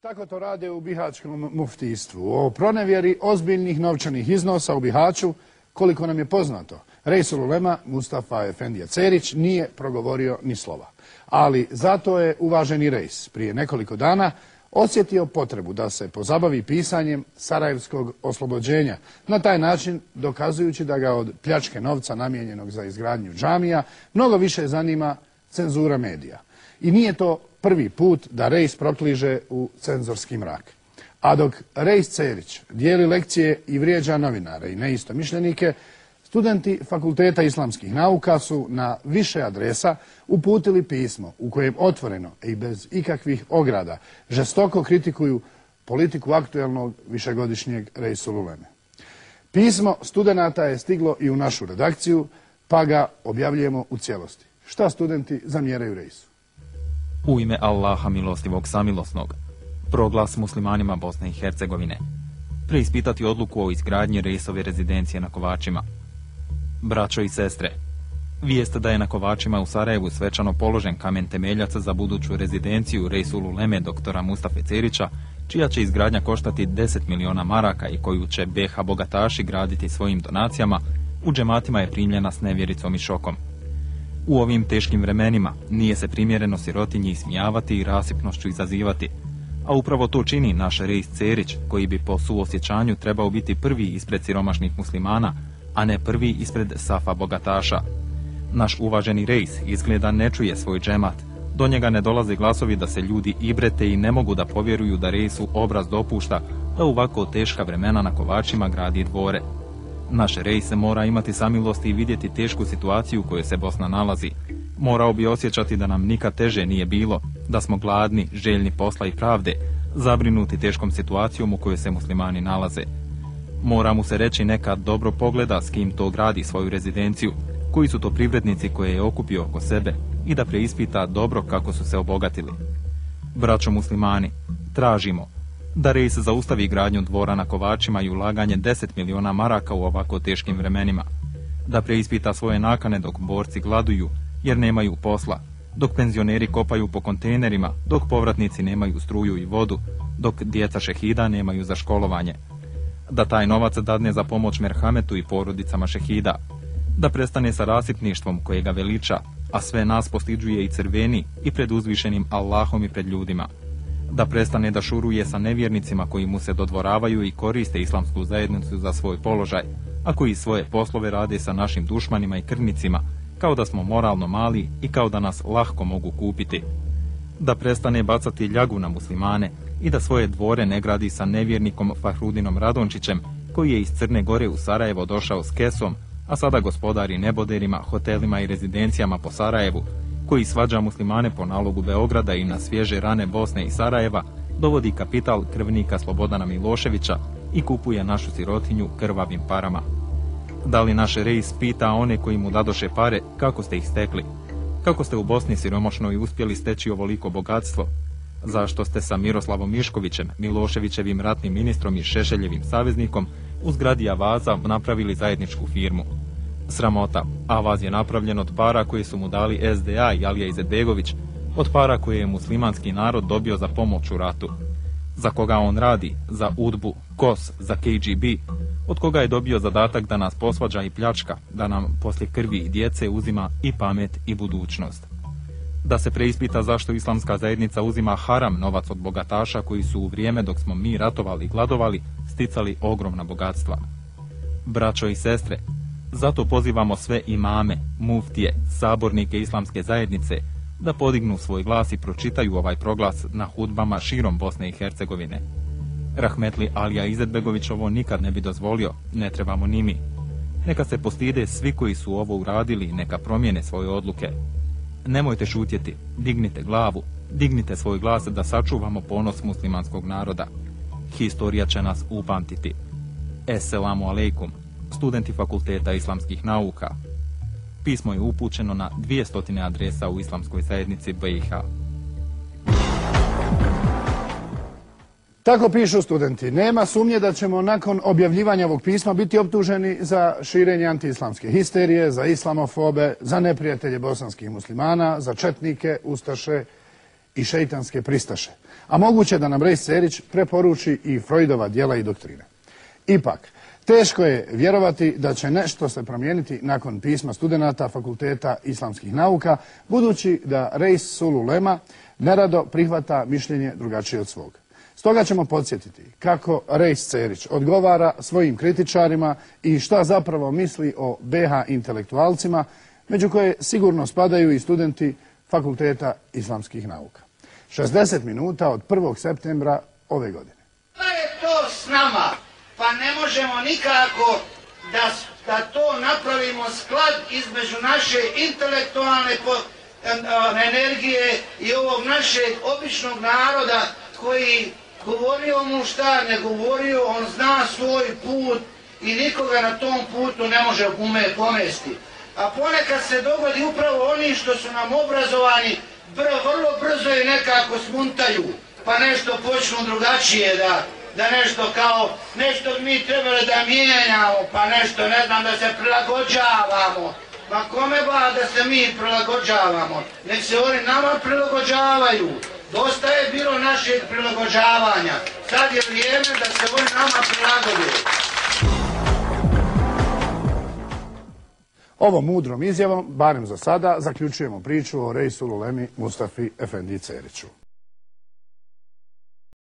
Tako to rade u bihaćkom muftijstvu. O pronevjeri ozbiljnih novčanih iznosa u Bihaću, koliko nam je poznato, Reisul Ulema Mustafa Efendija Cerić nije progovorio ni slova. Ali zato je uvaženi Reis prije nekoliko dana osjetio potrebu da se pozabavi pisanjem sarajevskog oslobođenja, na taj način dokazujući da ga od pljačke novca namijenjenog za izgradnju džamija mnogo više zanima cenzura medija. I nije to prvi put da Reis prokliže u cenzorski mrak. A dok Reis Cerić dijeli lekcije i vrijeđa novinare i neistomišljenike, studenti Fakulteta islamskih nauka su na više adresa uputili pismo u kojem otvoreno i bez ikakvih ograda žestoko kritikuju politiku aktuelnog višegodišnjeg Reisul Uleme. Pismo studenata je stiglo i u našu redakciju, pa ga objavljujemo u cijelosti. Šta studenti zamjeraju Reisu? U ime Allaha milostivog samilosnog, proglas muslimanima Bosne i Hercegovine, preispitati odluku o izgradnji Reisove rezidencije na Kovačima. Braćo i sestre, vijest da je na Kovačima u Sarajevu svečano položen kamen temeljaca za buduću rezidenciju Reisul Uleme doktora Mustafe Cerića, čija će izgradnja koštati 10 miliona maraka i koju će BiH bogataši graditi svojim donacijama, u džematima je primljena s nevjericom i šokom. U ovim teškim vremenima nije se primjereno sirotinji ismijavati i rasipnošću izazivati, a upravo to čini naš Reis Cerić, koji bi po suosjećanju trebao biti prvi ispred siromašnih muslimana, a ne prvi ispred safa bogataša. Naš uvaženi Reis izgleda ne čuje svoj džemat, do njega ne dolaze glasovi da se ljudi ibrete i ne mogu da povjeruju da Reisu obraz dopušta da u ovako teška vremena na Kovačima gradi dvore. Naš Reis mora imati samilosti i vidjeti tešku situaciju u kojoj se Bosna nalazi. Morao bi osjećati da nam nikad teže nije bilo, da smo gladni, željni posla i pravde, zabrinuti teškom situacijom u kojoj se muslimani nalaze. Mora mu se reći nekad dobro pogleda s kim to gradi svoju rezidenciju, koji su to privrednici koje je okupio oko sebe i da preispita dobro kako su se obogatili. Braćo muslimani, tražimo da Reis zaustavi gradnju dvora na Kovačima i ulaganje 10 miliona maraka u ovako teškim vremenima. Da preispita svoje nakane dok borci gladuju jer nemaju posla, dok penzioneri kopaju po kontejnerima, dok povratnici nemaju struju i vodu, dok djeca šehida nemaju za školovanje. Da taj novac dadne za pomoć merhametu i porodicama šehida. Da prestane sa rasipništvom koje ga veliča, a sve nas postiđuje i crveni i pred uzvišenim Allahom i pred ljudima. Da prestane da šuruje sa nevjernicima koji mu se dodvoravaju i koriste islamsku zajednicu za svoj položaj, a koji svoje poslove rade sa našim dušmanima i krvnicima, kao da smo moralno mali i kao da nas lahko mogu kupiti. Da prestane bacati ljagu na muslimane i da svoje dvore ne gradi sa nevjernikom Fahrudinom Radončićem, koji je iz Crne Gore u Sarajevo došao s kesom, a sada gospodari neboderima, hotelima i rezidencijama po Sarajevu, koji svađa muslimane po nalogu Beograda i na svježe rane Bosne i Sarajeva, dovodi kapital krvnika Slobodana Miloševića i kupuje našu sirotinju krvavim parama. Da li naš Reis pita one koji mu dadoše pare kako ste ih stekli? Kako ste u Bosni siromašnoj uspjeli steći ovoliko bogatstvo? Zašto ste sa Miroslavom Miškovićem, Miloševićevim ratnim ministrom i Šešeljevim saveznikom u zgradi Avaza napravili zajedničku firmu? Sramota, Avaz je napravljen od para koje su mu dali SDA i Alija Izetbegović, od para koje je muslimanski narod dobio za pomoć u ratu. Za koga on radi? Za UDBU, KOS, za KGB, od koga je dobio zadatak da nas posvađa i pljačka, da nam poslije krvi i djece uzima i pamet i budućnost. Da se preispita zašto islamska zajednica uzima haram novac od bogataša koji su u vrijeme dok smo mi ratovali i gladovali sticali ogromna bogatstva. Braćo i sestre, zato pozivamo sve imame, muftije, sabornike islamske zajednice da podignu svoj glas i pročitaju ovaj proglas na hudbama širom Bosne i Hercegovine. Rahmetli Alija Izetbegović ovo nikad ne bi dozvolio, ne trebamo ni mi. Neka se postide svi koji su ovo uradili i neka promijene svoje odluke. Nemojte šutjeti, dignite glavu, dignite svoj glas da sačuvamo ponos muslimanskog naroda. Historija će nas upamtiti. Esselamu alejkum, studenti Fakulteta islamskih nauka. Pismo je upućeno na 200 adresa u islamskoj zajednici BiH. Tako pišu studenti. Nema sumnje da ćemo nakon objavljivanja ovog pisma biti optuženi za širenje antiislamske histerije, za islamofobe, za neprijatelje bosanskih muslimana, za četnike, ustaše i šeitanske pristaše, a moguće da nam Rejs Cerić preporuči i Freudova djela i doktrine. Ipak, teško je vjerovati da će nešto se promijeniti nakon pisma studenata Fakulteta islamskih nauka, budući da Rejs Sul Ulema nerado prihvata mišljenje drugačije od svog. Stoga ćemo podsjetiti kako Rejs Cerić odgovara svojim kritičarima i šta zapravo misli o BH intelektualcima, među koje sigurno spadaju i studenti Fakulteta islamskih nauka. 60 minuta od 1. septembra ove godine. Šta je to s nama? Pa ne možemo nikako da to napravimo sklad između naše intelektualne energije i ovog našeg običnog naroda koji govorio mu šta ne govorio, on zna svoj put i nikoga na tom putu ne može pomesti. A ponekad se dogodi upravo oni što su nam obrazovani, vrlo brzo i nekako smuntaju, pa nešto počnu drugačije da nešto kao, nešto mi trebali da mijenjamo, pa nešto, ne znam, da se prilagođavamo. Ma kome ba da se mi prilagođavamo? Nek se oni nama prilagođavaju. Dosta je bilo našeg prilagođavanja. Sad je vrijeme da se oni nama prilagode. Ovom mudrom izjavom, barem za sada, zaključujemo priču o Rejsu Ulemi Mustafi Efendiji Ceriću.